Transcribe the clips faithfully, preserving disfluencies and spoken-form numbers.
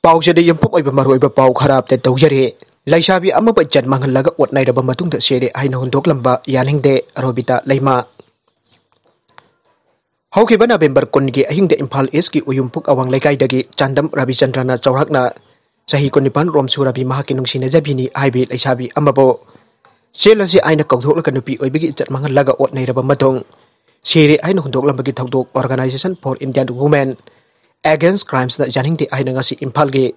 ꯑꯧꯖꯗ ꯌꯨꯝꯐꯝ ꯑꯣꯏꯕ ꯃꯔꯨꯑꯣꯏꯕ ꯄꯥꯎ ꯈꯔ ꯑꯞꯗꯦꯠ ꯇꯧꯖꯔꯤ꯫ ꯂꯩꯁꯥꯕꯤ ꯑꯃꯕꯨ ꯏꯖꯠ ꯃꯥꯡꯍꯜꯂꯒ ꯑꯣꯠ ꯅꯩꯔꯕ ꯃꯇꯨꯡꯗ ꯁꯤꯔꯦ ꯍꯥꯏꯅ ꯍꯨꯟꯗꯣꯛꯂꯝꯕ ꯌꯥꯅꯤꯡꯗꯦ, ꯔꯣꯕꯤꯇꯥ ꯂꯩꯃ꯫ ꯍꯧꯈꯤꯕ ꯅꯕꯦꯝꯕꯔ ꯀꯨꯟꯒꯤ ꯑꯍꯤꯡꯗ ꯏꯝꯐꯥꯜ ꯏꯁꯀꯤ ꯎꯌꯨꯝꯄꯨꯛ ꯑꯋꯥꯡ ꯂꯩꯀꯥꯏꯗꯒꯤ ꯆꯥꯟꯗꯝ ꯔꯕꯤꯆꯟꯗ꯭ꯔꯅ ꯆꯥꯎꯔꯥꯛꯅ ꯆꯍꯤ ꯀꯨꯟꯅꯤꯄꯥꯟ ꯔꯣꯝ ꯁꯨꯔꯕꯤ ꯃꯍꯥꯛꯀꯤ ꯅꯨꯡꯁꯤꯅꯖꯕꯤꯅꯤ ꯍꯥꯏꯕꯤ ꯂꯩꯁꯥꯕꯤ ꯑꯃꯕꯨ ꯆꯦꯜꯂꯁꯤ ꯍꯥꯏꯅ ꯀꯧꯊꯣꯛꯂꯒ ꯅꯨꯄꯤ ꯑꯣꯏꯕꯒꯤ ꯏꯖꯠ ꯃꯥꯡꯍꯜꯂꯒ ꯑꯣꯠ ꯅꯩꯔꯕ ꯃꯇꯨꯡ ꯁꯤꯔꯦ ꯍꯥꯏꯅ ꯍꯨꯟꯗꯣꯛꯂꯝꯕꯒꯤ ꯊꯧꯗꯣꯛ Organisation for Indian Women Against Crimes ꯅ ꯌꯥꯅꯤꯡꯗꯦ ꯍꯥꯏꯅ ꯉꯁꯤ ꯏꯝꯐꯥꯜꯒꯤ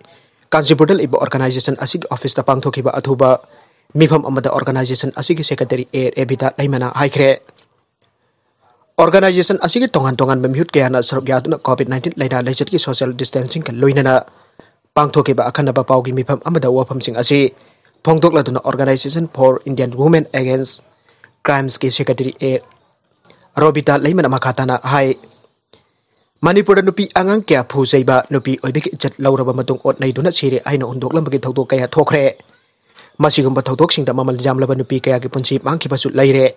ꯀꯥꯟꯆꯤꯄꯨꯔꯗ ꯂꯩꯕ organisation ꯑꯁꯤꯒꯤ office ꯇ ꯄꯥꯡꯊꯣꯛꯈꯤꯕ ꯑꯊꯨꯕ ꯃꯤꯐꯝ ꯑꯃꯗ organisation ꯑꯁꯤꯒꯤ secretary ꯑꯦ ꯔꯦꯕꯤꯇꯥ ꯂꯩꯃꯅ ꯍꯥꯏꯈ꯭ꯔꯦ꯫ Organisation ꯑꯁꯤꯒꯤ ꯇꯣꯉꯥꯟ ꯇꯣꯉꯥꯟꯕ ꯃꯤꯍꯨꯠ ꯀꯌꯥꯅ ꯁꯔꯨꯛ ꯌꯥꯗꯨꯅ COVID nineteen ꯂꯩꯅꯥ ꯂꯩꯆꯠꯀꯤ social distancing ꯒ ꯂꯣꯏꯅꯅ ꯄꯥꯡꯊꯣꯛꯈꯤꯕ ꯑꯈꯟꯅꯕ ꯄꯥꯎꯒꯤ ꯃꯤꯐꯝ ꯑꯃꯗ ꯋꯥꯐꯝꯁꯤꯡ ꯑꯁꯤ ꯐꯣꯡꯗꯣꯛꯂꯗꯨꯅ Organisation for Indian Women Against Crimes ꯀꯤ secretary ꯑꯦ ꯔꯣꯕꯤꯇꯥ ꯂꯩꯃꯅ ꯃꯈꯥ ꯇꯥꯅ ꯍꯥꯏ, ꯃꯅꯤꯄꯨꯔꯗ ꯅꯨꯄꯤ ꯑꯉꯥꯡ ꯀꯌꯥ ꯐꯨ ꯆꯩꯕ, ꯅꯨꯄꯤ ꯑꯣꯏꯕꯒꯤ ꯏꯖꯠ ꯂꯧꯔꯕ ꯃꯇꯨꯡ ꯑꯣꯠ ꯅꯩꯗꯨꯅ ꯁꯤꯔꯦ ꯍꯥꯏꯅ ꯍꯨꯟꯗꯣꯛꯂꯝꯕꯒꯤ ꯊꯧꯗꯣꯛ ꯀꯌꯥ ꯊꯣꯛꯈ꯭ꯔꯦ꯫ ꯃꯁꯤꯒꯨꯝꯕ ꯊꯧꯗꯣꯛꯁꯤꯡꯗ ꯃꯃꯜ ꯌꯥꯝꯂꯕ ꯅꯨꯄꯤ ꯀꯌꯥꯒꯤ ꯄꯨꯟꯁꯤ ꯃꯥꯡꯈꯤꯕꯁꯨ ꯂꯩꯔꯦ꯫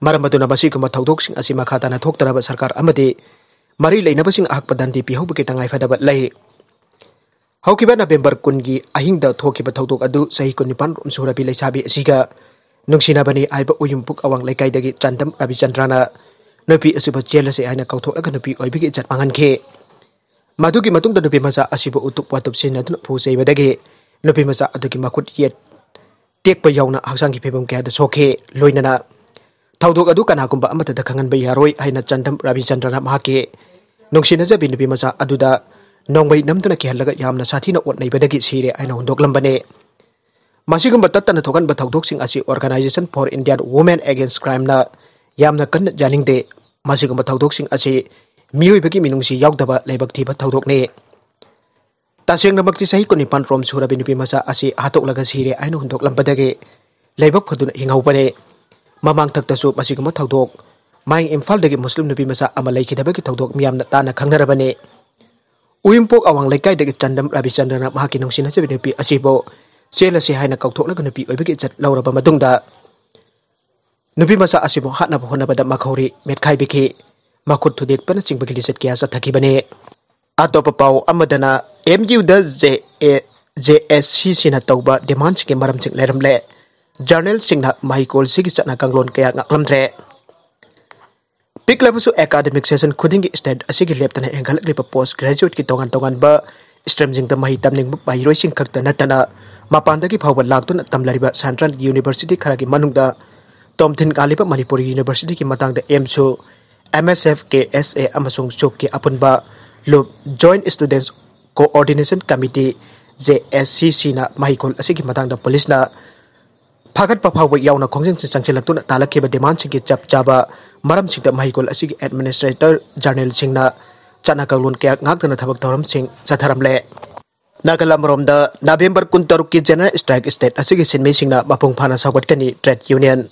ꯃꯔꯝ ꯑꯗꯨꯅ ꯃꯁꯤꯒꯨꯝꯕ ꯊꯧꯗꯣꯛꯁꯤꯡ ꯑꯁꯤ ꯃꯈꯥ ꯇꯥꯅ ꯊꯣꯛꯇꯅꯕ ꯁꯔꯀꯥꯔ ꯑꯃꯗꯤ ꯃꯔꯤ ꯂꯩꯅꯕꯁꯤꯡ ꯑꯍꯛꯄ ꯗꯟꯗꯤ ꯄꯤꯍꯧꯕꯒꯤ ꯇꯉꯥꯏ ꯐꯗꯕ ꯂꯩ꯫ ꯍꯧꯈꯤꯕ ꯅꯕꯦꯝꯕꯔ ꯀꯨꯟꯒꯤ ꯑꯍꯤꯡꯗ ꯊꯣꯛꯈꯤꯕ ꯊꯧꯗꯣꯛ ꯑꯗꯨ ꯆꯍꯤ ꯀꯨꯟꯅꯤꯄꯥꯟ ꯔꯣꯝ ꯁꯨꯔꯕꯤ ꯂꯩꯁꯥꯕꯤ ꯑꯁꯤꯒ ꯅꯨꯡꯁꯤꯅꯕꯅꯤ ꯍꯥꯏꯕ ꯎꯌꯨꯝꯄꯨꯛ ꯑꯋꯥꯡ ꯂꯩꯀꯥꯏꯗꯒꯤ ꯆꯥꯟꯗꯝ ꯔꯕꯤꯆꯟꯗ꯭ꯔꯅ ꯅꯨꯄꯤ ꯑꯁꯤꯕꯨ ꯆꯦꯜꯂꯁꯤ ꯍꯥꯏꯅ ꯀꯧꯊꯣꯛꯂꯒ ꯅꯨꯄꯤ ꯑꯣꯏꯕꯒꯤ ꯏꯖꯠ ꯃꯥꯡꯍꯟꯈꯤ꯫ ꯃꯗꯨꯒꯤ ꯃꯇꯨꯡꯗ ꯅꯨꯄꯤ ꯃꯆꯥ ꯑꯁꯤꯕꯨ ꯎꯇꯨꯞ ꯋꯥꯇꯨꯞ ꯁꯤꯖꯤꯟꯅꯗꯨꯅ ꯐꯨ ꯆꯩꯕꯗꯒꯤ ꯅꯨꯄꯤ ꯃꯆꯥ ꯑꯗꯨꯒꯤ ꯃꯈꯨꯠ ꯌꯦꯠ ꯇꯦꯛꯄ ꯌꯥꯎꯅ ꯍꯛꯆꯥꯡꯒꯤ ꯐꯤꯕꯝ ꯀꯌꯥꯗ ꯁꯣꯛꯈꯤ꯫ ꯂꯣꯏꯅꯅ ꯊꯧꯗꯣꯛ ꯑꯗꯨ ꯀꯅꯥꯒꯨꯝꯕ ꯑꯃꯠꯇꯗ ꯈꯪꯍꯟꯕ ꯌꯥꯔꯣꯏ ꯍꯥꯏꯅ ꯆꯥꯟꯗꯝ ꯔꯕꯤꯆꯟꯗ꯭ꯔꯅ ꯃꯍꯥꯛꯀꯤ ꯅꯨꯡꯁꯤꯅꯖꯕꯤ ꯅꯨꯄꯤ ꯃꯆꯥ ꯑꯗꯨꯗ ꯅꯣꯡꯃꯩ ꯅꯝꯗꯨꯅ ꯀꯤꯍꯜꯂꯒ ꯌꯥꯝꯅ ꯁꯥꯊꯤꯅ ꯑꯣꯠ ꯅꯩꯕꯗꯒꯤ ꯁꯤꯔꯦ ꯍꯥꯏꯅ ꯍꯨꯟꯗꯣꯛꯂꯝꯕꯅꯤ꯫ ꯃꯁꯤꯒꯨꯝꯕ ꯇꯠꯇꯅ ꯊꯣꯛꯍꯟꯕ ꯊꯧꯗꯣꯛꯁꯤꯡ ꯑꯁꯤ Organisation for Indian Women Against Crime ꯅ ꯌꯥꯝꯅ ꯀꯟꯅ ꯌꯥꯅꯤꯡꯗꯦ꯫ ꯃꯁꯤꯒꯨꯝꯕ ꯊꯧꯗꯣꯛꯁꯤꯡ ꯑꯁꯤ ꯃꯤꯑꯣꯏꯕꯒꯤ ꯃꯤꯅꯨꯡꯁꯤ ꯌꯥꯎꯗꯕ ꯂꯥꯏꯕꯛ ꯊꯤꯕ ꯊꯧꯗꯣꯛꯅꯤ꯫ ꯇꯁꯦꯡꯅꯃꯛꯇꯤ ꯆꯍꯤ ꯀꯨꯟꯅꯤꯄꯥꯟ ꯔꯣꯝ ꯁꯨꯔꯕꯤ ꯅꯨꯄꯤ ꯃꯆꯥ ꯑꯁꯤ ꯍꯥꯠꯇꯣꯛꯂꯒ ꯁꯤꯔꯦ ꯍꯥꯏꯅ ꯍꯨꯟꯗꯣꯛꯂꯝꯕꯗꯒꯤ ꯂꯥꯏꯕꯛ ꯐꯗꯨꯅ ꯍꯤꯡꯍꯧꯕꯅꯤ꯫ ꯃꯃꯥꯡꯊꯛꯇꯁꯨ ꯃꯁꯤꯒꯨꯝꯕ ꯊꯧꯗꯣꯛ ꯃꯌꯥꯡ ꯏꯝꯐꯥꯜꯗꯒꯤ ꯃꯨꯁꯂꯤꯝ ꯅꯨꯄꯤ ꯃꯆꯥ ꯑꯃ ꯂꯩꯈꯤꯗꯕꯒꯤ ꯊꯧꯗꯣꯛ ꯃꯤꯌꯥꯝꯅ ꯇꯥꯅ ꯈꯪꯅꯔꯕꯅꯤ꯫ ꯎꯌꯨꯝꯄꯣꯛ ꯑꯋꯥꯡ ꯂꯩꯀꯥꯏꯗꯒꯤ ꯆꯥꯟꯗꯝ ꯔꯕꯤꯆꯟꯗ꯭ꯔꯅ ꯃꯍꯥꯛꯀꯤ ꯅꯨꯡꯁꯤꯅꯖꯕꯤ ꯅꯨꯄꯤ ꯑꯁꯤꯕꯨ ꯆꯦꯜꯂꯁꯤ ꯍꯥꯏꯅ ꯀꯧꯊꯣꯛꯂꯒ ꯅꯨꯄꯤ ꯑꯣꯏꯕꯒꯤ ꯏꯖꯠ ꯂꯧꯔꯕ ꯃꯇꯨꯡꯗ ꯅꯨꯄꯤ ꯃꯆꯥ ꯑꯁꯤꯕꯨ ꯍꯥꯠꯅꯕ ꯍꯣꯠꯅꯕꯗ ꯃꯈꯧꯔꯤ ꯃꯦꯠꯈꯥꯏꯕꯤꯈꯤ꯫ ꯃꯈꯨꯠ ꯊꯨꯗꯦꯛꯄꯅꯆꯤꯡꯕꯒꯤ ꯂꯤꯆꯠ ꯀꯌꯥ ꯆꯠꯊꯈꯤꯕꯅꯤ꯫ ꯑꯇꯣꯞꯄ ꯄꯥꯎ ꯑꯃꯗꯅ ꯑꯦꯝ ꯌꯨꯗ ꯖꯦ ꯑꯦ ꯖꯦ ꯑꯦꯁ ꯁꯤ ꯁꯤꯅ ꯇꯧꯕ ꯗꯤꯃꯥꯟꯁꯤꯡꯒꯤ ꯃꯔꯝꯁꯤꯡ ꯂꯩꯔꯝꯂꯦ꯫ ꯖꯔꯅꯦꯜꯁꯤꯡꯅ ꯃꯍꯩꯀꯣꯜꯁꯤꯒꯤ ꯆꯠꯅ ꯀꯥꯡꯂꯣꯟ ꯀꯌꯥ ꯉꯥꯛꯂꯝꯗ꯭ꯔꯦ꯫ ꯄꯤꯛꯂꯕꯁꯨ ꯑꯦꯀꯥꯗꯃꯤꯛ ꯁꯦꯁꯟ ꯈꯨꯗꯤꯡꯒꯤ ꯁ꯭ꯇꯦꯠ ꯑꯁꯤꯒꯤ ꯂꯦꯞꯇꯅ ꯍꯦꯟꯒꯠꯂꯛꯂꯤꯕ ꯄꯣꯁ ꯒ꯭ꯔꯦꯖꯨꯋꯦꯠꯀꯤ ꯇꯣꯉꯥꯟ ꯇꯣꯉꯥꯟꯕ ꯁ꯭ꯇ꯭ꯔꯤꯝꯁꯤꯡꯗ ꯃꯍꯩ ꯇꯝꯅꯤꯡꯕ ꯃꯍꯩꯔꯣꯏꯁꯤꯡ ꯈꯛꯇ ꯅꯠꯇꯅ ꯃꯄꯥꯟꯗꯒꯤ ꯐꯥꯎꯕ ꯂꯥꯛꯇꯨꯅ ꯇꯝꯂꯔꯤꯕ ꯁꯦꯟꯇ꯭ꯔꯦꯜ ꯌꯨꯅꯤꯚꯔꯁꯤꯇꯤ ꯈꯔꯒꯤ ꯃꯅꯨꯡꯗ ꯇꯣꯝꯊꯤꯟ ꯀꯥꯜꯂꯤꯕ ꯃꯅꯤꯄꯨꯔ ꯌꯨꯅꯤꯚꯔꯁꯤꯇꯤꯒꯤ ꯃꯇꯥꯡꯗ ꯑꯦꯝꯁꯨ, ꯑꯦꯝ ꯑꯦꯁ ꯑꯦꯐ, ꯀꯦ ꯑꯦꯁ ꯑꯦ ꯑꯃꯁꯨꯡ ꯁꯨꯞꯀꯤ ꯑꯄꯨꯟꯕ ꯂꯨꯞ, joint students coordination committee, J S C ꯁꯤꯅ ꯃꯍꯩꯀꯣꯜ ꯑꯁꯤꯒꯤ ꯃꯇꯥꯡꯗ ꯄꯨꯂꯤꯁꯅ ꯐꯥꯒꯠꯄ ꯐꯥꯎꯕ ꯌꯥꯎꯅ ꯈꯣꯡꯖꯪꯁꯤꯡ ꯆꯪꯁꯤꯜꯂꯛꯇꯨꯅ ꯇꯥꯜꯂꯛꯈꯤꯕ ꯗꯤꯃꯥꯟꯁꯤꯡꯒꯤ ꯆꯞ ꯆꯥꯕ ꯃꯔꯝꯁꯤꯡꯗ ꯃꯍꯩꯀꯣꯜ ꯑꯁꯤꯒꯤ ꯑꯦꯗꯃꯤꯅꯤꯁꯇ꯭ꯔꯦꯇꯔ ꯖꯔꯅꯦꯜꯁꯤꯡꯅ ꯆꯠꯅ ꯀꯥꯡꯂꯣꯟ ꯀꯌꯥ ꯉꯥꯛꯇꯅ ꯊꯕꯛ ꯊꯧꯔꯝꯁꯤꯡ ꯆꯠꯊꯔꯝꯂꯦ꯫ ꯅꯥꯒꯜ ꯑꯃꯔꯣꯝꯗ, ꯅꯕꯦꯝꯕꯔ ꯀꯨꯟꯇꯔꯨꯛꯀꯤ ꯖꯦꯅꯔꯦꯜ ꯁ꯭ꯇ꯭ꯔꯥꯏꯛ ꯁ꯭ꯇꯦꯠ ꯑꯁꯤꯒꯤ ꯁꯤꯟꯃꯤꯁꯤꯡꯅ ꯃꯄꯨꯡ ꯐꯥꯅ ꯁꯧꯒꯠꯀꯅꯤ꯫ ꯇ꯭ꯔꯦꯗ ꯌꯨꯅꯤꯌꯟ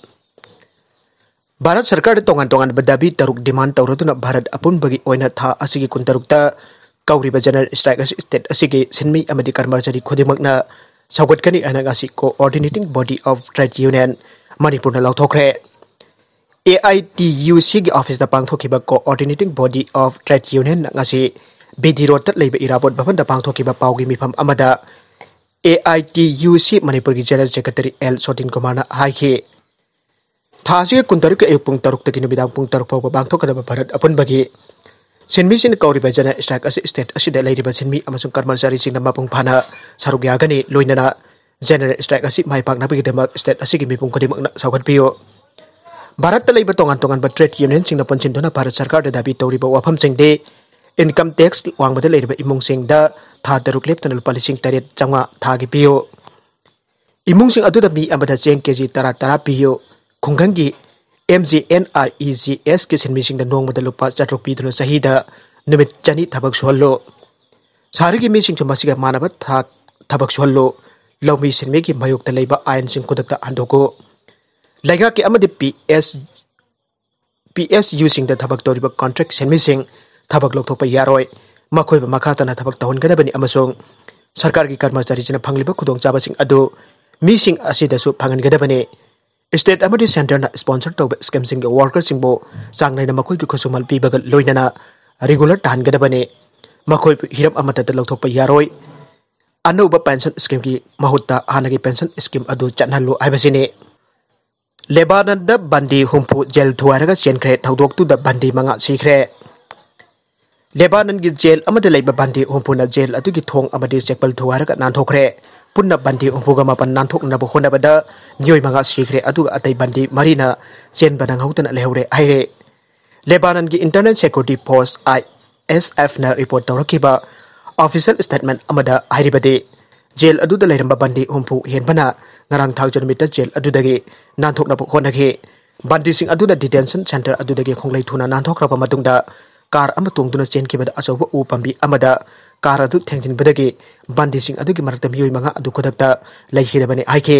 ꯚꯥꯔꯠ ꯁꯔꯀꯥꯔꯗ ꯇꯣꯉꯥꯟ ꯇꯣꯉꯥꯟꯕ ꯗꯥꯕꯤ ꯇꯔꯨꯛ ꯗꯤꯃꯥꯟ ꯇꯧꯔꯗꯨꯅ ꯚꯥꯔꯠ ꯑꯄꯨꯟꯕꯒꯤ ꯑꯣꯏꯅ ꯊꯥ ꯑꯁꯤꯒꯤ ꯀꯨꯟꯇꯔꯨꯛꯇ ꯀꯧꯔꯤꯕ ꯖꯦꯅꯔꯦꯜ ꯁ꯭ꯇ꯭ꯔꯥꯏꯛ ꯑꯁꯤ ꯁ꯭ꯇꯦꯠ ꯑꯁꯤꯒꯤ ꯁꯤꯟꯃꯤ ꯑꯃꯗꯤ ꯀꯔꯃꯆꯥꯔꯤ ꯈꯨꯗꯤꯡꯃꯛꯅ ꯁꯧꯒꯠꯀꯅꯤ ꯍꯥꯏꯅ ꯉꯁꯤ Coordinating Body of Trade Union ꯃꯅꯤꯄꯨꯔꯅ ꯂꯥꯎꯊꯣꯛꯈ꯭ꯔꯦ꯫ ꯑꯦ ꯑꯥꯏ ꯇꯤ ꯌꯨ ꯁꯤꯒꯤ ꯑꯣꯐꯤꯁꯇ ꯄꯥꯡꯊꯣꯛꯈꯤꯕ Coordinating Body of Trade Unionꯅ ꯉꯁꯤ ꯕꯤ ꯗꯤ ꯔꯣꯗꯇ ꯂꯩꯕ ꯏꯔꯥꯕꯣꯠ ꯚꯕꯟꯗ ꯄꯥꯡꯊꯣꯛꯈꯤꯕ ꯄꯥꯎꯒꯤ ꯃꯤꯐꯝ ꯑꯃꯗ ꯑꯦ ꯑꯥꯏ ꯇꯤ ꯌꯨ ꯁꯤ ꯃꯅꯤꯄꯨꯔꯒꯤ ꯖꯦꯅꯔꯦꯜ ꯁꯦꯀ꯭ꯔꯦꯇꯔꯤ ꯑꯦꯜ ꯁꯣꯇꯤꯟ ꯀꯨꯃꯥꯔꯅ ꯍꯥꯏꯈꯤ꯫ ꯊꯥ ꯑꯁꯤꯒꯤ ꯀꯨꯟꯇꯔꯨꯛꯀꯤ ꯑꯌꯨꯛ ꯄꯨꯡ ꯇꯔꯨꯛꯇꯒꯤ ꯅꯨꯃꯤꯗꯥꯡ ꯄꯨꯡ ꯇꯔꯨꯛ ꯐꯥꯎꯕ ꯄꯥꯡꯊꯣꯛꯀꯗꯕ ꯚꯥꯔꯠ ꯑꯄꯨꯟꯕꯒꯤ ꯁꯤꯟꯃꯤꯁꯤꯡꯅ ꯀꯧꯔꯤꯕ ꯖꯦꯅꯔꯦꯜ ꯁ꯭ꯇ꯭ꯔꯥꯏꯛ ꯑꯁꯤ ꯁ꯭ꯇꯦꯠ ꯑꯁꯤꯗ ꯂꯩꯔꯤꯕ ꯁꯤꯟꯃꯤ ꯑꯃꯁꯨꯡ ꯀꯔꯃꯆꯥꯔꯤꯁꯤꯡꯅ ꯃꯄꯨꯡ ꯐꯥꯅ ꯁꯔꯨꯛ ꯌꯥꯒꯅꯤ꯫ ꯂꯣꯏꯅꯅ ꯖꯦꯅꯔꯦꯜ ꯁ꯭ꯇ꯭ꯔꯥꯏꯛ ꯑꯁꯤ ꯃꯥꯏ ꯄꯥꯛꯅꯕꯒꯤꯗꯃꯛ ꯁ꯭ꯇꯦꯠ ꯑꯁꯤꯒꯤ ꯃꯤꯄꯨꯝ ꯈꯨꯗꯤꯡꯃꯛꯅ ꯁꯧꯒꯠꯄꯤꯌꯨ꯫ ꯚꯥꯔꯠꯇ ꯂꯩꯕ ꯇꯣꯉꯥꯟ ꯇꯣꯉꯥꯟꯕ ꯇ꯭ꯔꯦꯗ ꯌꯨꯅꯤꯌꯟꯁꯤꯡꯅ ꯄꯨꯟꯁꯤꯟꯗꯨꯅ ꯚꯥꯔꯠ ꯁꯔꯀꯥꯔꯗ ꯗꯥꯕꯤ ꯇꯧꯔꯤꯕ ꯋꯥꯐꯝꯁꯤꯡꯗꯤ ꯏꯟꯀꯝ ꯇꯦꯛꯁ ꯋꯥꯡꯃꯗ ꯂꯩꯔꯤꯕ ꯏꯃꯨꯡꯁꯤꯡꯗ ꯊꯥ ꯇꯔꯨꯛ ꯂꯦꯞꯇꯅ ꯂꯨꯄꯥ ꯂꯤꯁꯤꯡ ꯇꯔꯦꯠ ꯆꯥꯝꯃꯉꯥ ꯊꯥꯒꯤ ꯄꯤꯌꯨ꯫ ꯏꯃꯨꯡꯁꯤꯡ ꯑꯗꯨꯗ ꯃꯤ ꯑꯃꯗ ꯆꯦꯡ ꯀꯦ ꯖꯤ ꯇꯔꯥ ꯇꯔꯥ ꯄꯤꯌꯨ꯫ ꯈꯨꯡꯒꯪꯒꯤ M G N R E G ꯑꯦꯁꯀꯤ ꯁꯤꯟꯃꯤꯁꯤꯡꯗ ꯅꯣꯡꯃꯗ ꯂꯨꯄꯥ ꯆꯥꯇ꯭ꯔꯨꯛ ꯄꯤꯗꯨꯅ ꯆꯍꯤꯗ ꯅꯨꯃꯤꯠ ꯆꯅꯤ ꯊꯕꯛ ꯁꯨꯍꯜꯂꯨ꯫ ꯁꯍꯔꯒꯤ ꯃꯤꯁꯤꯡꯁꯨ ꯃꯁꯤꯒ ꯃꯥꯟꯅꯕ ꯊꯥꯛ ꯊꯕꯛ ꯁꯨꯍꯜꯂꯨ꯫ ꯂꯧꯃꯤ ꯁꯤꯟꯃꯤꯒꯤ ꯃꯥꯌꯣꯛꯇ ꯂꯩꯕ ꯑꯥꯏꯟꯁꯤꯡ ꯈꯨꯗꯛꯇ ꯍꯟꯗꯣꯛꯎ꯫ ꯂꯩꯉꯥꯛꯀꯤ ꯑꯃꯗꯤ ꯄꯤ ꯑꯦꯁ, ꯄꯤ ꯑꯦꯁ ꯌꯨꯁꯤꯡꯗ ꯊꯕꯛ ꯇꯧꯔꯤꯕ ꯀꯣꯟꯇ꯭ꯔꯦꯛ ꯁꯤꯟꯃꯤꯁꯤꯡ ꯊꯕꯛ ꯂꯧꯊꯣꯛꯄ ꯌꯥꯔꯣꯏ꯫ ꯃꯈꯣꯏꯕꯨ ꯃꯈꯥ ꯇꯥꯅ ꯊꯕꯛ ꯇꯧꯍꯟꯒꯗꯕꯅꯤ ꯑꯃꯁꯨꯡ ꯁꯔꯀꯥꯔꯒꯤ ꯀꯔꯃꯆꯥꯔꯤꯁꯤꯡꯅ ꯐꯪꯂꯤꯕ ꯈꯨꯗꯣꯡꯆꯥꯕꯁꯤꯡ ꯑꯗꯨ ꯃꯤꯁꯤꯡ ꯑꯁꯤꯗꯁꯨ ꯐꯪꯍꯟꯒꯗꯕꯅꯤ꯫ ꯁ꯭ꯇꯦꯠ ꯑꯃꯗꯤ ꯁꯦꯟꯇꯔꯅ ꯁ꯭ꯄꯣꯟꯁꯔ ꯇꯧꯕ ꯁ꯭ꯀꯤꯝꯁꯤꯡꯒꯤ ꯋꯥꯔꯀꯔꯁꯤꯡꯕꯨ ꯆꯥꯡ ꯅꯥꯏꯅ ꯃꯈꯣꯏꯒꯤ ꯈꯨꯠꯁꯨꯃꯟ ꯄꯤꯕꯒ ꯂꯣꯏꯅꯅ ꯔꯤꯒꯨꯂꯔ ꯇꯥꯍꯟꯒꯗꯕꯅꯤ꯫ ꯃꯈꯣꯏꯕꯨ ꯍꯤꯔꯝ ꯑꯃꯠꯇꯗ ꯂꯧꯊꯣꯛꯄ ꯌꯥꯔꯣꯏ꯫ ꯑꯅꯧꯕ ꯄꯦꯟꯁꯟ ꯁ꯭ꯀꯤꯝꯒꯤ ꯃꯍꯨꯠꯇ ꯍꯥꯟꯅꯒꯤ ꯄꯦꯟꯁꯟ ꯁ꯭ꯀꯤꯝ ꯑꯗꯨ ꯆꯠꯍꯜꯂꯨ ꯍꯥꯏꯕꯁꯤꯅꯤ꯫ ꯂꯦꯕꯥꯅꯟꯗ ꯕꯟꯗꯤ ꯍꯨꯝꯐꯨ ꯖꯦꯜ ꯊꯨꯒꯥꯏꯔꯒ ꯆꯦꯟꯈ꯭ꯔꯦ꯫ ꯊꯧꯗꯣꯛꯇꯨꯗ ꯕꯟꯗꯤ ꯃꯉꯥ ꯁꯤꯈ꯭ꯔꯦ꯫ ꯂꯦꯕꯥꯅꯟꯒꯤ ꯖꯦꯜ ꯑꯃꯗ ꯂꯩꯕ ꯕꯟꯗꯤ ꯍꯨꯝꯐꯨꯅ ꯖꯦꯜ ꯑꯗꯨꯒꯤ ꯊꯣꯡ ꯑꯃꯗꯤ ꯆꯦꯛꯄꯜ ꯊꯨꯒꯥꯏꯔꯒ ꯅꯥꯟꯊꯣꯛꯈ꯭ꯔꯦ꯫ ꯄꯨꯟꯅ ꯕꯟꯗꯤ ꯍꯨꯝꯐꯨꯒ ꯃꯥꯄꯟ ꯅꯥꯟꯊꯣꯛꯅꯕ ꯍꯣꯠꯅꯕꯗ ꯃꯤꯑꯣꯏ ꯃꯉꯥ ꯁꯤꯈ꯭ꯔꯦ, ꯑꯗꯨꯒ ꯑꯇꯩ ꯕꯟꯗꯤ ꯃꯔꯤꯅ ꯆꯦꯟꯕ ꯅꯪꯍꯧꯗꯅ ꯂꯩꯍꯧꯔꯦ ꯍꯥꯏꯔꯦ꯫ ꯂꯦꯕꯥꯅꯟꯒꯤ Internal Security Force, ISF ꯅ ꯔꯤꯄꯣꯔꯠ ꯇꯧꯔꯛꯈꯤꯕ ꯑꯣꯐꯤꯁꯤꯌꯦꯜ ꯁ꯭ꯇꯦꯠꯃꯦꯟꯠ ꯑꯃꯗ ꯍꯥꯏꯔꯤꯕꯗꯤ, ꯖꯦꯜ ꯑꯗꯨꯗ ꯂꯩꯔꯝꯕ ꯕꯟꯗꯤ ꯍꯨꯝꯐꯨ ꯍꯦꯟꯕꯅ ꯉꯔꯥꯡ ꯊꯥꯡꯖ ꯅꯨꯃꯤꯠꯇ ꯖꯦꯜ ꯑꯗꯨꯗꯒꯤ ꯅꯥꯟꯊꯣꯛꯅꯕ ꯍꯣꯠꯅꯈꯤ꯫ ꯕꯟꯗꯤꯁꯤꯡ ꯑꯗꯨꯅ ꯗꯤꯇꯦꯟꯁꯟ ꯁꯦꯟꯇꯔ ꯑꯗꯨꯗꯒꯤ ꯈꯣꯡꯂꯩ ꯊꯨꯅ ꯅꯥꯟꯊꯣꯛꯈ꯭ꯔꯕ ꯃꯇꯨꯡꯗ, ꯀꯥꯔ ꯑꯃ ꯇꯣꯡꯗꯨꯅ ꯆꯦꯟꯈꯤꯕꯗ ꯑꯆꯧꯕ ꯎ ꯄꯥꯝꯕꯤ ꯑꯃꯗ ꯀꯥꯔ ꯑꯗꯨ ꯊꯦꯡꯖꯤꯟꯕꯗꯒꯤ ꯕꯟꯗꯤꯁꯤꯡ ꯑꯗꯨꯒꯤ ꯃꯔꯛꯇ ꯃꯤꯑꯣꯏ ꯃꯉꯥ ꯑꯗꯨ ꯈꯨꯗꯛꯇ ꯂꯩꯈꯤꯗꯕꯅꯤ ꯍꯥꯏꯈꯤ꯫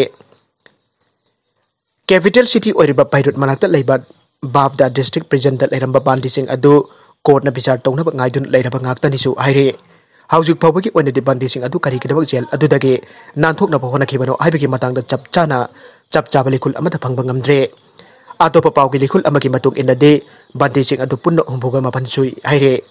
ꯀꯦꯄꯤꯇꯦꯜ ꯁꯤꯇꯤ ꯑꯣꯏꯔꯤꯕ ꯕꯩꯔꯨꯠ ꯃꯅꯥꯛꯇ ꯂꯩꯕ ꯕꯥꯞꯗꯥ ꯗꯤꯁꯇ꯭ꯔꯤꯛ ꯄ꯭ꯔꯤꯖꯟꯗ ꯂꯩꯔꯝꯕ ꯕꯟꯗꯤꯁꯤꯡ ꯑꯗꯨ ꯀꯣꯔꯠꯅ ꯕꯤꯆꯥꯔ ꯇꯧꯅꯕ ꯉꯥꯏꯗꯨꯅ ꯂꯩꯔꯕ ꯉꯥꯛꯇꯅꯤꯁꯨ ꯍꯥꯏꯔꯤ꯫ ꯍꯧꯖꯤꯛ ꯐꯥꯎꯕꯒꯤ ꯑꯣꯏꯅꯗꯤ ꯕꯟꯗꯤꯁꯤꯡ ꯑꯗꯨ ꯀꯔꯤꯒꯤꯗꯃꯛ ꯖꯦꯜ ꯑꯗꯨꯗꯒꯤ ꯅꯥꯟꯊꯣꯛꯅꯕ ꯍꯣꯠꯅꯈꯤꯕꯅꯣ ꯍꯥꯏꯕꯒꯤ ꯃꯇꯥꯡꯗ ꯆꯞ ꯆꯥꯅ, ꯆꯞ ꯆꯥꯕ ꯂꯤꯈꯨꯜ ꯑꯃꯠꯇ ꯐꯪꯕ ꯉꯝꯗ꯭ꯔꯦ꯫ ꯑꯇꯣꯞꯄ ꯄꯥꯎꯒꯤ ꯂꯤꯈꯨꯜ ꯑꯃꯒꯤ ꯃꯇꯨꯡ ꯏꯟꯅꯗꯤ, ꯕꯟꯗꯤꯁꯤꯡ ꯑꯗꯨ ꯄꯨꯟꯅ ꯍꯨꯝꯐꯨꯒ ꯃꯥꯄꯟ ꯁꯨꯏ ꯍꯥꯏꯔꯦ꯫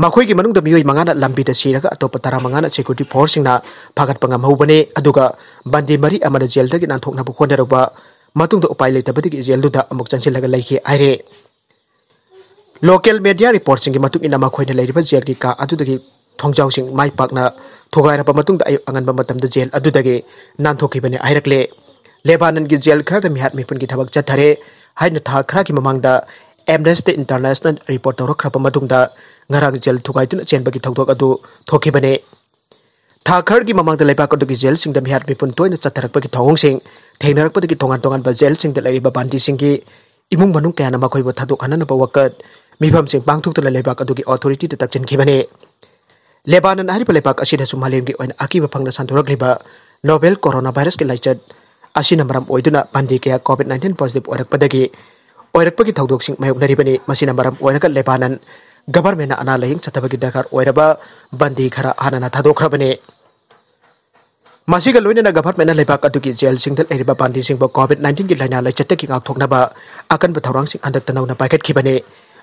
ꯃꯈꯣꯏꯒꯤ ꯃꯅꯨꯡꯗ ꯃꯤꯑꯣꯏ ꯃꯉꯥꯅ ꯂꯝꯕꯤꯗ ꯁꯤꯔꯒ, ꯑꯇꯣꯞꯄ ꯇꯔꯥꯃꯉꯥꯅ ꯁꯦꯀ꯭ꯌꯨꯔꯤꯇꯤ ꯐꯣꯔꯁꯁꯤꯡꯅ ꯐꯥꯒꯠꯄ ꯉꯝꯍꯧꯕꯅꯤ꯫ ꯑꯗꯨꯒ ꯕꯟꯗꯤ ꯃꯔꯤ ꯑꯃꯅ ꯖꯦꯜꯗꯒꯤ ꯅꯥꯟꯊꯣꯛꯅꯕ ꯍꯣꯠꯅꯔꯨꯕ ꯃꯇꯨꯡꯗ ꯎꯄꯥꯏ ꯂꯩꯇꯕꯗꯒꯤ ꯖꯦꯜꯗꯨꯗ ꯑꯃꯨꯛ ꯆꯪꯁꯤꯜꯂꯒ ꯂꯩꯈꯤ ꯍꯥꯏꯔꯦ꯫ ꯂꯣꯀꯦꯜ ꯃꯦꯗꯤꯌꯥ ꯔꯤꯄꯣꯔꯠꯁꯤꯡꯒꯤ ꯃꯇꯨꯡ ꯏꯟꯅ, ꯃꯈꯣꯏꯅ ꯂꯩꯔꯤꯕ ꯖꯦꯜꯒꯤ ꯀꯥ ꯑꯗꯨꯗꯒꯤ ꯊꯣꯡꯖꯥꯎꯁꯤꯡ ꯃꯥꯏ ꯄꯥꯛꯅ ꯊꯨꯒꯥꯏꯔꯕ ꯃꯇꯨꯡꯗ, ꯑꯌꯨꯛ ꯑꯉꯟꯕ ꯃꯇꯝꯗ ꯖꯦꯜ ꯑꯗꯨꯗꯒꯤ ꯅꯥꯟꯊꯣꯛꯈꯤꯕꯅꯤ ꯍꯥꯏꯔꯛꯂꯦ꯫ ꯂꯦꯕꯥꯅꯟꯒꯤ ꯖꯦꯜ ꯈꯔꯗ ꯃꯤꯍꯥꯠ ꯃꯤꯄꯨꯟꯒꯤ ꯊꯕꯛ ꯆꯠꯊꯔꯦ ꯍꯥꯏꯅ ꯊꯥ ꯈꯔꯒꯤ ꯃꯃꯥꯡꯗ ꯑꯦꯝꯅꯦꯁꯇꯤ ꯏꯟꯇꯔꯅꯦꯁꯅꯦꯜ ꯔꯤꯄꯣꯔꯠ ꯇꯧꯔꯛꯈ꯭ꯔꯕ ꯃꯇꯨꯡꯗ, ꯉꯔꯥꯡ ꯖꯦꯜ ꯊꯨꯒꯥꯏꯗꯨꯅ ꯆꯦꯟꯕꯒꯤ ꯊꯧꯗꯣꯛ ꯑꯗꯨ ꯊꯣꯛꯈꯤꯕꯅꯤ꯫ ꯊꯥ ꯈꯔꯒꯤ ꯃꯃꯥꯡꯗ ꯂꯩꯕꯥꯛ ꯑꯗꯨꯒꯤ ꯖꯦꯜꯁꯤꯡꯗ ꯃꯤꯍꯥꯠ ꯃꯤꯄꯨꯟ ꯇꯣꯏꯅ ꯆꯠꯊꯔꯛꯄꯒꯤ ꯊꯧꯑꯣꯡꯁꯤꯡ ꯊꯦꯡꯅꯔꯛꯄꯗꯒꯤ, ꯇꯣꯉꯥꯟ ꯇꯣꯉꯥꯟꯕ ꯖꯦꯜꯁꯤꯡꯗ ꯂꯩꯔꯤꯕ ꯕꯟꯗꯤꯁꯤꯡꯒꯤ ꯏꯃꯨꯡ ꯃꯅꯨꯡ ꯀꯌꯥꯅ ꯃꯈꯣꯏꯕꯨ ꯊꯥꯗꯣꯛꯍꯟꯅꯅꯕ ꯋꯥꯀꯠ ꯃꯤꯐꯝꯁꯤꯡ ꯄꯥꯡꯊꯣꯛꯇꯨꯅ ꯂꯩꯕꯥꯛ ꯑꯗꯨꯒꯤ ꯑꯣꯊꯣꯔꯤꯇꯤꯗ ꯇꯛꯁꯤꯟꯈꯤꯕꯅꯤ꯫ ꯂꯦꯕꯥꯅꯟ ꯍꯥꯏꯔꯤꯕ ꯂꯩꯕꯥꯛ ꯑꯁꯤꯗꯁꯨ ꯃꯥꯂꯦꯝꯒꯤ ꯑꯣꯏꯅ ꯑꯀꯤꯕ ꯐꯪꯅ ꯁꯟꯗꯣꯔꯛꯂꯤꯕ ꯅꯣꯚꯦꯜ ꯀꯣꯔꯣꯅꯥ ꯚꯥꯏꯔꯁꯀꯤ ꯂꯥꯏꯆꯠ ꯑꯁꯤꯅ ꯃꯔꯝ ꯑꯣꯏꯗꯨꯅ ꯕꯟꯗꯤ ꯀꯌꯥ ꯀꯣꯚꯤꯗ ꯅꯥꯏꯟꯇꯤꯟ ꯄꯣꯖꯤꯇꯤꯚ ꯑꯣꯏꯔꯛꯄꯗꯒꯤ, ꯑꯣꯏꯔꯛꯄꯒꯤ ꯊꯧꯗꯣꯛꯁꯤꯡ ꯃꯥꯌꯣꯛꯅꯔꯤꯕꯅꯤ꯫ ꯃꯁꯤꯅ ꯃꯔꯝ ꯑꯣꯏꯔꯒ ꯂꯦꯕꯥꯅꯟ ꯒꯚꯔꯟꯃꯦꯟꯅ ꯑꯅꯥ ꯂꯥꯌꯦꯡ ꯆꯠꯊꯕꯒꯤ ꯗꯔꯀꯥꯔ ꯑꯣꯏꯔꯕ ꯕꯟꯗꯤ ꯈꯔ ꯍꯥꯟꯅꯅ ꯊꯥꯗꯣꯛꯈ꯭ꯔꯕꯅꯤ꯫ ꯃꯁꯤꯒ ꯂꯣꯏꯅꯅ ꯒꯚꯔꯟꯃꯦꯟꯅ ꯂꯩꯕꯥꯛ ꯑꯗꯨꯒꯤ ꯖꯦꯜꯁꯤꯡꯗ ꯂꯩꯔꯤꯕ ꯕꯟꯗꯤꯁꯤꯡꯕꯨ ꯀꯣꯚꯤꯗ ꯅꯥꯏꯟꯇꯤꯟꯒꯤ ꯂꯥꯏꯅꯥ ꯂꯥꯏꯆꯠꯇꯒꯤ ꯉꯥꯛꯊꯣꯛꯅꯕ ꯑꯀꯟꯕ ꯊꯧꯔꯥꯡꯁꯤꯡ ꯍꯟꯗꯛꯇ ꯅꯧꯅ ꯄꯥꯏꯈꯠꯈꯤꯕꯅꯤ꯫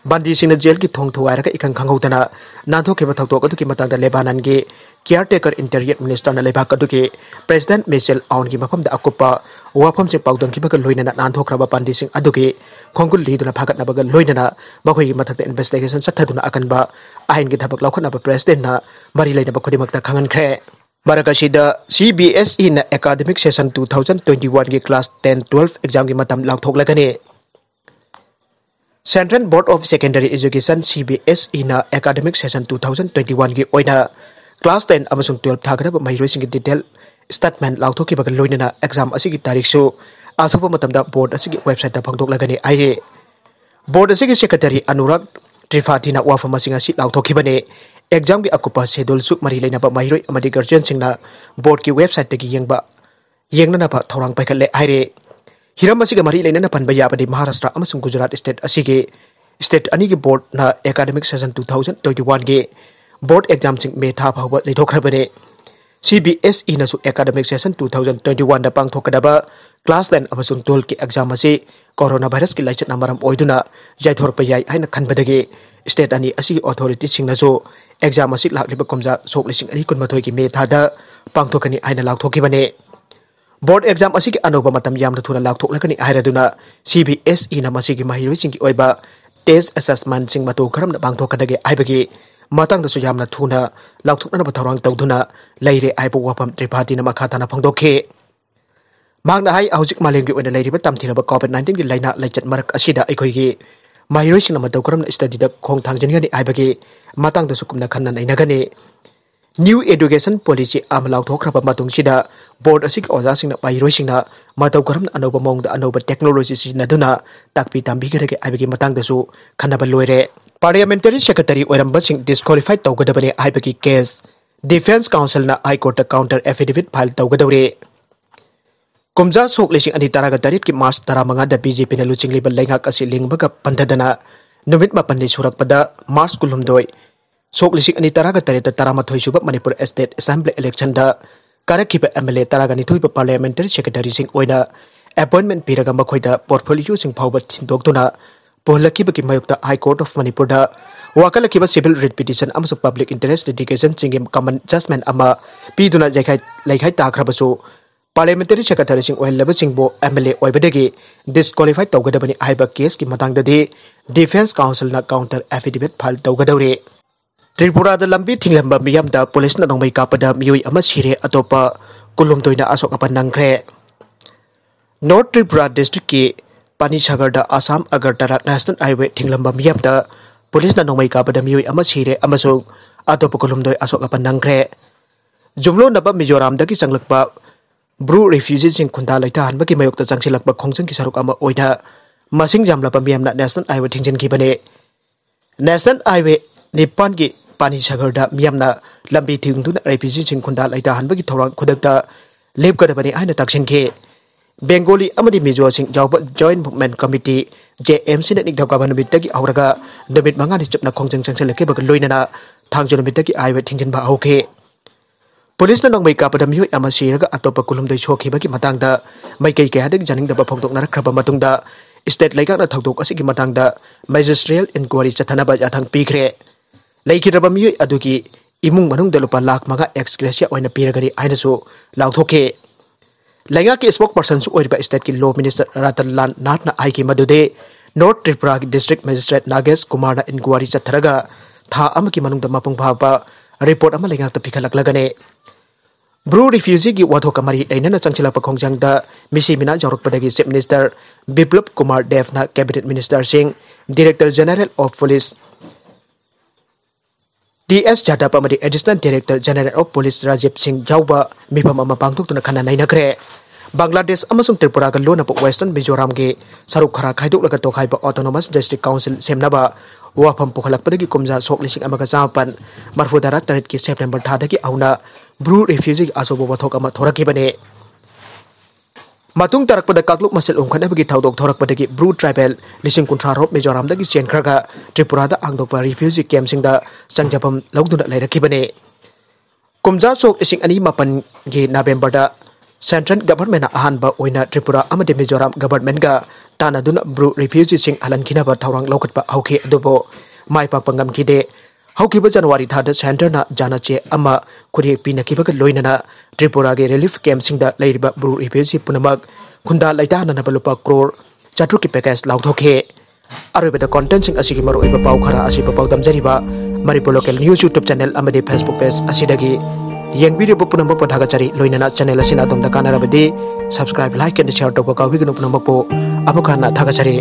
ꯕꯟꯗꯤꯁꯤꯡꯅ ꯖꯦꯜꯒꯤ ꯊꯣꯡ ꯊꯨꯒꯥꯏꯔꯒ ꯏꯈꯪ ꯈꯪꯍꯧꯗꯅ ꯅꯥꯟꯊꯣꯛꯈꯤꯕ ꯊꯧꯗꯣꯛ ꯑꯗꯨꯒꯤ ꯃꯇꯥꯡꯗ ꯂꯦꯕꯥꯅꯟꯒꯤ caretaker interior ministerꯅ ꯂꯩꯕꯥꯛ ꯑꯗꯨꯒꯤ president ꯃꯤꯆꯦꯜ ꯑꯥꯎꯟꯒꯤ ꯃꯐꯝꯗ ꯑꯀꯨꯞꯄ ꯋꯥꯐꯝꯁꯤꯡ ꯄꯥꯎꯗꯝꯈꯤꯕꯒ ꯂꯣꯏꯅꯅ ꯅꯥꯟꯊꯣꯛꯈ꯭ꯔꯕ ꯕꯟꯗꯤꯁꯤꯡ ꯑꯗꯨꯒꯤ ꯈꯣꯡꯒꯨꯜ ꯂꯤꯗꯨꯅ ꯐꯥꯒꯠꯅꯕꯒ ꯂꯣꯏꯅꯅ ꯃꯈꯣꯏꯒꯤ ꯃꯊꯛꯇ investigation ꯆꯠꯊꯗꯨꯅ ꯑꯀꯟꯕ ꯑꯥꯏꯟꯒꯤ ꯊꯕꯛ ꯂꯧꯈꯠꯅꯕ presidentꯅ ꯃꯔꯤ ꯂꯩꯅꯕ ꯈꯨꯗꯤꯡꯃꯛꯇ ꯈꯪꯍꯟꯈ꯭ꯔꯦ꯫ ꯃꯔꯛ ꯑꯁꯤꯗ CBSEꯅ academic session two thousand twenty oneꯒꯤ class ten twelve examꯒꯤ ꯃꯇꯝ ꯂꯥꯎꯊꯣꯛꯂꯒꯅꯤ꯫ Central Board of Secondary Education, CBSEꯅ academic session two thousand twenty oneꯒꯤ ꯑꯣꯏꯅ class ten ꯑꯃꯁꯨꯡ twelve ꯊꯥꯒꯗꯕ ꯃꯍꯩꯔꯣꯏꯁꯤꯡꯒꯤ detail statement ꯂꯥꯎꯊꯣꯛꯈꯤꯕꯒ ꯂꯣꯏꯅꯅ exam ꯑꯁꯤꯒꯤ ꯇꯥꯔꯤꯛꯁꯨ ꯑꯊꯨꯕ ꯃꯇꯝꯗ board ꯑꯁꯤꯒꯤ websiteꯇ ꯐꯣꯡꯗꯣꯛꯂꯒꯅꯤ ꯍꯥꯏꯔꯤ꯫ Board ꯑꯁꯤꯒꯤ secretary ꯑꯅꯨꯔꯥꯒ ꯇ꯭ꯔꯤꯄꯥꯊꯤꯅ ꯋꯥꯐꯝ ꯑꯁꯤꯡ ꯑꯁꯤ ꯂꯥꯎꯊꯣꯛꯈꯤꯕꯅꯤ꯫ Examꯒꯤ ꯑꯀꯨꯞꯄ scheduleꯁꯨ ꯃꯔꯤ ꯂꯩꯅꯕ ꯃꯍꯩꯔꯣꯏ ꯑꯃꯗꯤ guardianꯁꯤꯡꯅ boardꯀꯤ websiteꯇꯒꯤ ꯌꯦꯡꯕ ꯌꯦꯡꯅꯅꯕ ꯊꯧꯔꯥꯡ ꯄꯥꯏꯈꯠꯂꯦ ꯍꯥꯏꯔꯦ꯫ ꯍꯤꯔꯝ ꯑꯁꯤꯒ ꯃꯔꯤ ꯂꯩꯅꯅ ꯄꯟꯕ ꯌꯥꯕꯗꯤ ꯃꯍꯥꯔꯥꯁꯇ꯭ꯔ ꯑꯃꯁꯨꯡ ꯒꯨꯖꯔꯥꯠ state ꯑꯁꯤꯒꯤ state ꯑꯅꯤꯒꯤ boardꯅ academic session two thousand twenty oneꯒꯤ board examꯁꯤꯡ ꯃꯦ ꯊꯥ ꯐꯥꯎꯕ ꯂꯩꯊꯣꯛꯈ꯭ꯔꯕꯅꯤ꯫ CBSEꯅꯁꯨ academic session two thousand twenty oneꯗ ꯄꯥꯡꯊꯣꯛꯀꯗꯕ class ten ꯑꯃꯁꯨꯡ twelveꯀꯤ exam ꯑꯁꯤ corona virusꯀꯤ ꯂꯥꯏꯆꯠꯅ ꯃꯔꯝ ꯑꯣꯏꯗꯨꯅ ꯌꯩꯊꯣꯔꯛꯄ ꯌꯥꯏ ꯍꯥꯏꯅ ꯈꯟꯕꯗꯒꯤ state ꯑꯅꯤ ꯑꯁꯤꯒꯤ authorityꯁꯤꯡꯅꯁꯨ exam ꯑꯁꯤ ꯂꯥꯛꯂꯤꯕ ꯀꯨꯝꯖꯥ ꯁꯣꯛ ꯂꯤꯁꯤꯡ ꯑꯅꯤ ꯀꯨꯟꯃꯥꯊꯣꯏꯒꯤ ꯃꯦ ꯊꯥꯗ ꯄꯥꯡꯊꯣꯛꯀꯅꯤ ꯍꯥꯏꯅ ꯂꯥꯎꯊꯣꯛꯈꯤꯕꯅꯤ꯫ Board exam ꯑꯁꯤꯒꯤ ꯑꯅꯧꯕ ꯃꯇꯝ ꯌꯥꯝꯅ ꯊꯨꯅ ꯂꯥꯎꯊꯣꯛꯂꯒꯅꯤ ꯍꯥꯏꯔꯗꯨꯅ CBSEꯅ ꯃꯁꯤꯒꯤ ꯃꯍꯩꯔꯣꯏꯁꯤꯡꯒꯤ ꯑꯣꯏꯕ test assessmentꯁꯤꯡ ꯃꯇꯧ ꯀꯔꯝꯅ ꯄꯥꯡꯊꯣꯛꯀꯗꯒꯦ ꯍꯥꯏꯕꯒꯤ ꯃꯇꯥꯡꯗꯁꯨ ꯌꯥꯝꯅ ꯊꯨꯅ ꯂꯥꯎꯊꯣꯛꯅꯅꯕ ꯊꯧꯔꯥꯡ ꯇꯧꯗꯨꯅ ꯂꯩꯔꯦ ꯍꯥꯏꯕ ꯋꯥꯐꯝ ꯇ꯭ꯔꯤꯄꯥꯊꯤꯅ ꯃꯈꯥ ꯇꯥꯅ ꯐꯣꯡꯗꯣꯛꯈꯤ꯫ ꯃꯍꯥꯛꯅ ꯍꯥꯏ, ꯍꯧꯖꯤꯛ ꯃꯥꯂꯦꯝꯒꯤ ꯑꯣꯏꯅ ꯂꯩꯔꯤꯕ ꯇꯝꯊꯤꯔꯕ COVID nineteenꯒꯤ ꯂꯥꯏꯅꯥ ꯂꯥꯏꯆꯠ ꯃꯔꯛ ꯑꯁꯤꯗ ꯑꯩꯈꯣꯏꯒꯤ ꯃꯍꯩꯔꯣꯏꯁꯤꯡꯅ ꯃꯇꯧ ꯀꯔꯝꯅ studyꯗ ꯈꯣꯡ ꯊꯥꯡꯖꯤꯟꯒꯅꯤ ꯍꯥꯏꯕꯒꯤ ꯃꯇꯥꯡꯗꯁꯨ ꯀꯨꯞꯅ ꯈꯟꯅ ꯅꯩꯅꯒꯅꯤ꯫ New Education Policy ꯑꯃ ꯂꯥꯎꯊꯣꯛꯈ꯭ꯔꯕ ꯃꯇꯨꯡꯁꯤꯗ board ꯑꯁꯤꯒꯤ ꯑꯣꯖꯥꯁꯤꯡꯅ ꯃꯍꯩꯔꯣꯏꯁꯤꯡꯅ ꯃꯇꯧ ꯀꯔꯝꯅ ꯑꯅꯧꯕ ꯃꯑꯣꯡꯗ ꯑꯅꯧꯕ technology ꯁꯤꯖꯤꯟꯅꯗꯨꯅ ꯇꯥꯛꯄꯤ ꯇꯝꯕꯤꯒꯗꯒꯦ ꯍꯥꯏꯕꯒꯤ ꯃꯇꯥꯡꯗꯁꯨ ꯈꯟꯅꯕ ꯂꯣꯏꯔꯦ꯫ Parliamentary secretary ꯑꯣꯏꯔꯝꯕꯁꯤꯡ disqualify ꯇꯧꯒꯗꯕꯅꯤ ꯍꯥꯏꯕꯒꯤ case Defence Councilꯅ High Courtꯇ counter affidavit file ꯇꯧꯒꯗꯧꯔꯦ꯫ ꯀꯨꯝꯖꯥ ꯁꯣꯛ ꯂꯤꯁꯤꯡ ꯑꯅꯤ ꯇꯔꯥꯒ ꯇꯔꯦꯠꯀꯤ March ꯇꯔꯥꯃꯉꯥꯗ BJPꯅ ꯂꯨꯆꯤꯡꯂꯤꯕ ꯂꯩꯉꯥꯛ ꯑꯁꯤ ꯂꯤꯡꯕꯒ ꯄꯟꯊꯗꯅ ꯅꯨꯃꯤꯠ ꯃꯥꯄꯟꯅꯤ ꯁꯨꯔꯛꯄꯗ March ꯀꯨꯟꯍꯨꯝꯗꯣꯏ, ꯁꯣꯛ ꯂꯤꯁꯤꯡ ꯑꯅꯤ ꯇꯔꯥꯒ ꯇꯔꯦꯠꯇ ꯇꯔꯥꯃꯥꯊꯣꯏ ꯁꯨꯕ ꯃꯅꯤꯄꯨꯔ State Assembly electionꯗ ꯀꯥꯔꯛꯈꯤꯕ MLA ꯇꯔꯥꯒ ꯅꯤꯊꯣꯏꯕꯨ parliamentary secretaryꯁꯤꯡ ꯑꯣꯏꯅ appointment ꯄꯤꯔꯒ ꯃꯈꯣꯏꯗ portfolioꯁꯤꯡ ꯐꯥꯎꯕ ꯊꯤꯟꯗꯣꯛꯇꯨꯅ ꯑꯣꯏꯍꯜꯂꯛꯈꯤꯕꯒꯤ ꯃꯥꯌꯣꯛꯇ High Court of ꯃꯅꯤꯄꯨꯔꯗ ꯋꯥꯀꯠꯂꯛꯈꯤꯕ civil writ petition ꯑꯃꯁꯨꯡ public interest litigationꯁꯤꯡꯒꯤ common judgment ꯑꯃ ꯄꯤꯗꯨꯅ ꯌꯩꯈꯥꯏ ꯂꯩꯈꯥꯏ ꯇꯥꯈ꯭ꯔꯕꯁꯨ, parliamentary secretaryꯁꯤꯡ ꯑꯣꯏꯍꯜꯂꯕꯁꯤꯡꯕꯨ MLA ꯑꯣꯏꯕꯗꯒꯤ disqualify ꯇꯧꯒꯗꯕꯅꯤ ꯍꯥꯏꯕ caseꯀꯤ ꯃꯇꯥꯡꯗꯗꯤ defence counselꯅ counter affidavit file ꯇꯧꯒꯗꯧꯔꯤ꯫ ꯇ꯭ꯔꯤꯄꯨꯔꯥꯗ ꯂꯝꯕꯤ ꯊꯤꯡꯂꯝꯕ ꯃꯤꯌꯥꯝꯗ ꯄꯨꯂꯤꯁꯅ ꯅꯣꯡꯃꯩ ꯀꯥꯞꯄꯗ ꯃꯤꯑꯣꯏ ꯑꯃ ꯁꯤꯔꯦ, ꯑꯇꯣꯞꯄ ꯀꯨꯟꯍꯨꯝꯗꯣꯏꯅ ꯑꯁꯣꯛ ꯑꯄꯟ ꯅꯪꯈ꯭ꯔꯦ꯫ North Tripura districtꯀꯤ ꯄꯥꯅꯤꯁꯥꯒꯔꯗ Assam Agartala National Highway ꯊꯤꯡꯂꯝꯕ ꯃꯤꯌꯥꯝꯗ ꯄꯨꯂꯤꯁꯅ ꯅꯣꯡꯃꯩ ꯀꯥꯞꯄꯗ ꯃꯤꯑꯣꯏ ꯑꯃ ꯁꯤꯔꯦ ꯑꯃꯁꯨꯡ ꯑꯇꯣꯞꯄ ꯀꯨꯟꯍꯨꯝꯗꯣꯏ ꯑꯁꯣꯛ ꯑꯄꯟ ꯅꯪꯈ꯭ꯔꯦ꯫ ꯌꯨꯝꯂꯣꯟꯅꯕ ꯃꯤꯖꯣꯔꯥꯝꯗꯒꯤ ꯆꯪꯂꯛꯄ ꯕ꯭ꯔꯨ refugeeꯁꯤꯡ ꯈꯨꯟꯗꯥ ꯂꯩꯇꯥꯍꯟꯕꯒꯤ ꯃꯥꯌꯣꯛꯇ ꯆꯪꯁꯤꯜꯂꯛꯄ ꯈꯣꯡꯖꯪꯒꯤ ꯁꯔꯨꯛ ꯑꯃ ꯑꯣꯏꯅ ꯃꯁꯤꯡ ꯌꯥꯝꯂꯕ ꯃꯤꯌꯥꯝꯅ National Highway ꯊꯤꯡꯖꯤꯟꯈꯤꯕꯅꯤ꯫ National Highway ꯅꯤꯄꯥꯟꯒꯤ ꯄꯥꯅꯤꯁꯥꯒꯔꯗ ꯃꯤꯌꯥꯝꯅ ꯂꯝꯕꯤ ꯊꯤꯡꯗꯨꯅ refugeeꯁꯤꯡ ꯈꯨꯟꯗꯥ ꯂꯩꯇꯥꯍꯟꯕꯒꯤ ꯊꯧꯔꯥꯡ ꯈꯨꯗꯛꯇ ꯂꯦꯞꯀꯗꯕꯅꯤ ꯍꯥꯏꯅ ꯇꯛꯁꯤꯟꯈꯤ꯫ ꯕꯦꯡꯒꯣꯂꯤ ꯑꯃꯗꯤ ꯃꯤꯖꯣꯁꯤꯡ ꯌꯥꯎꯕ Joint Movement Committee, JMCꯅ ꯅꯤꯡꯊꯧꯀꯥꯕ ꯅꯨꯃꯤꯠꯇꯒꯤ ꯍꯧꯔꯒ ꯅꯨꯃꯤꯠ ꯃꯉꯥꯅꯤ ꯆꯨꯞꯅ ꯈꯣꯡꯖꯪ ꯆꯪꯁꯤꯜꯂꯛꯈꯤꯕꯒ ꯂꯣꯏꯅꯅ ꯊꯥꯡꯖ ꯅꯨꯃꯤꯠꯇꯒꯤ highway ꯊꯤꯡꯖꯤꯟꯕ ꯍꯧꯈꯤ꯫ ꯄꯨꯂꯤꯁꯅ ꯅꯣꯡꯃꯩ ꯀꯥꯞꯄꯗ ꯃꯤꯑꯣꯏ ꯑꯃ ꯁꯤꯔꯒ ꯑꯇꯣꯞꯄ ꯀꯨꯟꯍꯨꯝꯗꯣꯏ ꯁꯣꯛꯈꯤꯕꯒꯤ ꯃꯇꯥꯡꯗ ꯃꯥꯏꯀꯩ ꯀꯌꯥꯗꯒꯤ ꯌꯥꯅꯤꯡꯗꯕ ꯐꯣꯡꯗꯣꯛꯅꯔꯛꯈ꯭ꯔꯕ ꯃꯇꯨꯡꯗ, state ꯂꯩꯉꯥꯛꯅ ꯊꯧꯗꯣꯛ ꯑꯁꯤꯒꯤ ꯃꯇꯥꯡꯗ magisterial inquiry ꯆꯠꯊꯅꯕ ꯌꯥꯊꯪ ꯄꯤꯈ꯭ꯔꯦ꯫ ꯂꯩꯈꯤꯗ꯭ꯔꯕ ꯃꯤꯑꯣꯏ ꯑꯗꯨꯒꯤ ꯏꯃꯨꯡ ꯃꯅꯨꯡꯗ ꯂꯨꯄꯥ ꯂꯥꯈ ꯃꯉꯥ ex gratia ꯑꯣꯏꯅ ꯄꯤꯔꯒꯅꯤ ꯍꯥꯏꯅꯁꯨ ꯂꯥꯎꯊꯣꯛꯈꯤ꯫ ꯂꯩꯉꯥꯛꯀꯤ spokespersonꯁꯨ ꯑꯣꯏꯔꯤꯕ stateꯀꯤ Law Minister ꯔꯇꯟꯂꯥꯜ ꯅꯥꯊꯅ ꯍꯥꯏꯈꯤ ꯃꯗꯨꯗꯤ, North Tripuraꯒꯤ District Magistrate ꯅꯥꯒꯦꯁ ꯀꯨꯃꯥꯔꯅ inquiry ꯆꯠꯊꯔꯒ ꯊꯥ ꯑꯃꯒꯤ ꯃꯅꯨꯡꯗ ꯃꯄꯨꯡ ꯐꯥꯕ report ꯑꯃ ꯂꯩꯉꯥꯛꯇ ꯄꯤꯈꯠꯂꯛꯂꯒꯅꯤ꯫ ꯕ꯭ꯔꯨ refugeeꯒꯤ ꯋꯥꯊꯣꯛꯀ ꯃꯔꯤ ꯂꯩꯅꯅ ꯆꯪꯁꯤꯜꯂꯛꯄ ꯈꯣꯡꯖꯪꯗ ꯃꯤꯁꯤ ꯃꯤꯅꯥ ꯌꯥꯎꯔꯛꯄꯗꯒꯤ Chief Minister ꯕꯤꯄ꯭ꯂꯕ ꯀꯨꯃꯥꯔ ꯗꯦꯕꯅ Cabinet Ministerꯁꯤꯡ, Director General of Police T S ꯖꯥꯗꯕ ꯑꯃꯗꯤ Additional Director General of Police Rajiv ꯁꯤꯡ ꯌꯥꯎꯕ ꯃꯤꯐꯝ ꯑꯃ ꯄꯥꯡꯊꯣꯛꯇꯨꯅ ꯈꯟꯅ ꯅꯩꯅꯈ꯭ꯔꯦ꯫ ꯕꯪꯒ꯭ꯂꯥꯗꯦꯁ ꯑꯃꯁꯨꯡ ꯇ꯭ꯔꯤꯄꯨꯔꯥꯒ ꯂꯣꯟꯅꯕ Western ꯃꯤꯖꯣꯔꯥꯝꯒꯤ ꯁꯔꯨꯛ ꯈꯔ ꯈꯥꯏꯗꯣꯛꯂꯒ ꯇꯣꯈꯥꯏꯕ Autonomous District Council ꯁꯦꯝꯅꯕ ꯋꯥꯐꯝ ꯄꯨꯈꯠꯂꯛꯄꯗꯒꯤ ꯀꯨꯝꯖꯥ ꯁꯣꯛ ꯂꯤꯁꯤꯡ ꯑꯃꯒ ꯆꯥꯃꯥꯄꯟ ꯃꯔꯤꯐꯨꯇꯔꯥ ꯇꯔꯦꯠꯀꯤ September ꯊꯥꯗꯒꯤ ꯍꯧꯅ ꯕ꯭ꯔꯨ refugeeꯒꯤ ꯑꯆꯧꯕ ꯋꯥꯊꯣꯛ ꯑꯃ ꯊꯣꯔꯛꯈꯤꯕꯅꯤ꯫ ꯃꯇꯨꯡ ꯇꯥꯔꯛꯄꯗ ꯀꯥꯡꯂꯨꯞ ꯃꯁꯦꯜ ꯎꯝꯈꯠꯅꯕꯒꯤ ꯊꯧꯗꯣꯛ ꯊꯣꯔꯛꯄꯗꯒꯤ ꯕ꯭ꯔꯨ tribal ꯂꯤꯁꯤꯡ ꯀꯨꯟꯊ꯭ꯔꯥ ꯔꯣꯝ ꯃꯤꯖꯣꯔꯥꯝꯗꯒꯤ ꯆꯦꯟꯈ꯭ꯔꯒ ꯇ꯭ꯔꯤꯄꯨꯔꯥꯗ ꯍꯥꯡꯗꯣꯛꯄ refugee campꯁꯤꯡꯗ ꯆꯪꯖꯐꯝ ꯂꯧꯗꯨꯅ ꯂꯩꯔꯛꯈꯤꯕꯅꯤ꯫ ꯀꯨꯝꯖꯥ ꯁꯣꯛ ꯂꯤꯁꯤꯡ ꯑꯅꯤ ꯃꯥꯄꯟꯒꯤ Novemberꯗ central governmentꯅ ꯑꯍꯥꯟꯕ ꯑꯣꯏꯅ ꯇ꯭ꯔꯤꯄꯨꯔꯥ ꯑꯃꯗꯤ ꯃꯤꯖꯣꯔꯥꯝ governmentꯒ ꯇꯥꯟꯅꯗꯨꯅ ꯕ꯭ꯔꯨ ꯔꯤꯐ꯭ꯌꯨꯖꯤꯁꯤꯡ ꯍꯜꯍꯟꯈꯤꯅꯕ ꯊꯧꯔꯥꯡ ꯂꯧꯈꯠꯄ ꯍꯧꯈꯤ, ꯑꯗꯨꯕꯨ ꯃꯥꯏ ꯄꯥꯛꯄ ꯉꯝꯈꯤꯗꯦ꯫ ꯍꯧꯈꯤꯕ ꯖꯅꯋꯥꯔꯤ ꯊꯥꯗ ꯁꯦꯟꯇꯔꯅ ꯖꯥꯅ ꯆꯦ ꯑꯃ ꯈꯨꯠꯌꯦꯛ ꯄꯤꯅꯈꯤꯕꯒ ꯂꯣꯏꯅꯅ ꯇ꯭ꯔꯤꯄꯨꯔꯥꯒꯤ ꯔꯤꯂꯤꯐ ꯀꯦꯝꯞꯁꯤꯡꯗ ꯂꯩꯔꯤꯕ ꯕ꯭ꯔꯨ ꯔꯤꯐ꯭ꯌꯨꯖꯤ ꯄꯨꯝꯅꯃꯛ ꯈꯨꯟꯗꯥ ꯂꯩꯇꯥꯅꯅꯕ ꯂꯨꯄꯥ ꯀ꯭ꯔꯣꯔ ꯆꯥꯇ꯭ꯔꯨꯛꯀꯤ ꯄꯦꯀꯦꯖ ꯂꯥꯎꯊꯣꯛꯈꯤ꯫ ꯑꯔꯣꯏꯕꯗ ꯀꯣꯟꯇꯦꯟꯁꯤꯡ ꯑꯁꯤꯒꯤ ꯃꯔꯨꯑꯣꯏꯕ ꯄꯥꯎ ꯈꯔ ꯑꯁꯤ ꯄꯥꯎ ꯇꯝꯖꯔꯤꯕ Manipur local news YouTube channel ꯑꯃꯗꯤ ꯐꯦꯁꯕꯨꯛ ꯄꯦꯖ ꯑꯁꯤꯗꯒꯤ꯫ ꯌꯦꯡꯕꯤꯔꯤꯕ ꯄꯨꯝꯅꯃꯛꯄꯨ ꯊꯥꯒꯠꯆꯔꯤ꯫ ꯂꯣꯏꯅꯅ ꯆꯦꯅꯦꯜ ꯑꯁꯤꯅ ꯑꯗꯣꯝꯗ ꯀꯥꯟꯅꯔꯕꯗꯤ ꯁꯕꯁꯀ꯭ꯔꯥꯏꯕ, ꯂꯥꯏꯛ ꯑꯦꯟ ꯁꯤꯌꯔ ꯇꯧꯕ ꯀꯥꯎꯕꯤꯒꯅꯨ꯫ ꯄꯨꯝꯅꯃꯛꯄꯨ ꯑꯃꯨꯛ ꯍꯟꯅ ꯊꯥꯒꯠꯆꯔꯤ꯫